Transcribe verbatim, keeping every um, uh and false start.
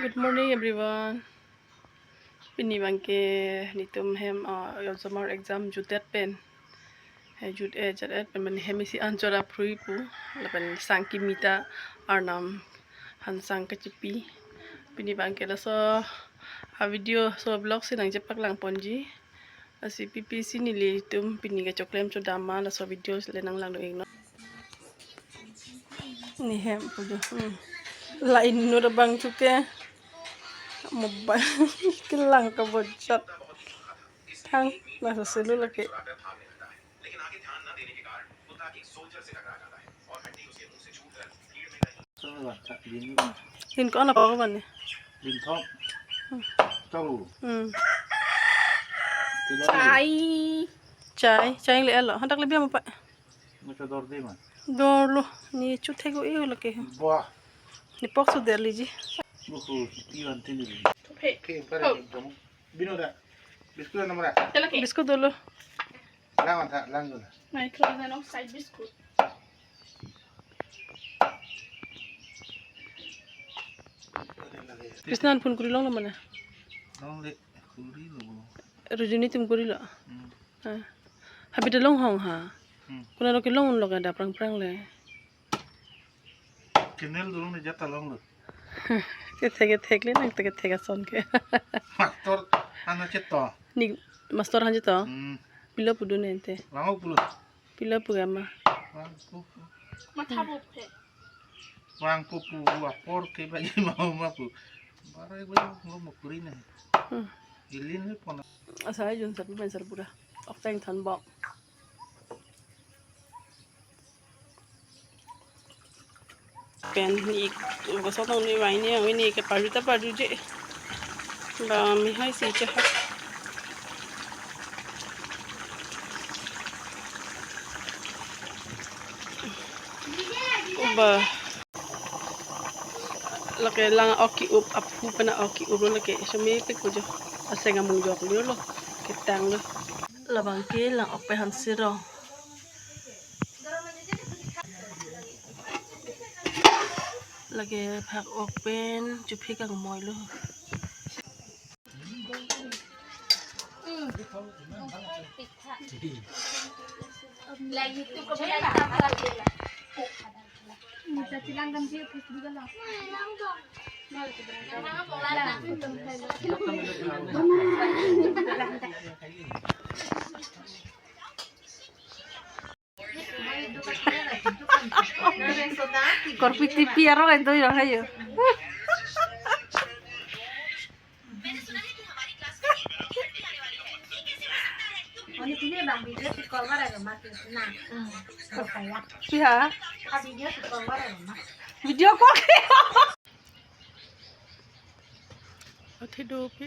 Good morning, everyone. Pini abangke netum hem, uh, osomar exam jutet pen. He jut-e jat-e pen mane hem isi anchot aphrui pu. Lapen sang kimi ta arnam han sang kachipi. Pini abangke laso a video, so vlog si nangchepaklang ponji. Lasi pipi si nelitum pini kechoklem chodam ma laso video le nanglang do-iknon. Ne hem pu jo. Hmm. La inut abang chuke mobile kelang kabojot. Thang, laso selu lake. Din ko-an ako bani? Din thok. Hmm. Tahu. Hmm. Tidak ada. Chai. Chai, chai le alo. Hadak le biam apa? Mucha dor di ma. Dor lo. Ne chu thek-o-e lake. Wah. Ne pok so der liji. Buku, iwan tini. Oke, para jom. Binoda. Biscuit na mara. Biscuit dolo. Lang anta, lang dolo. Micro na no side biscuit. Krishna an phone kuri long lo mane? Long le, kuri lo. Rujuni tum kuri lo? Hmm. Ah. Habi ta long hong ha. Hmm. Kuna lo ke long lo ka da prang prang le. Kenel dulu ni jata long lo. Kethek kethek le nang te kethek ason ke. Master ana cheto. Ni master han cheto. Hmm. Pilo pu do nente. Lango pulo. Pilo pu gama. Wang pupu. Matha pupu. Wang pupu apor ke bagi mau mapu. Barai gua mau mau kuri ne. Hmm. Ilin le pona. Asa jun sapi main sarbura. Ok tang than bok. Pen ni ik, kosong tang ni wai ni, wai ni ke parju ta parju je. Ba mi hai si che ha. Uba. Lake lang ok ki-up, aphu pen ok ki-up lo lake, semi pik ko jo. Aseng amung jok lo lo. Ketang lo. Labang ke lang ok pen han siro. Lake phak ok pen chuphi kangmoi lo. Korpi tipi aro ento yang hayo. Siha. Video call ke. Athe do pi.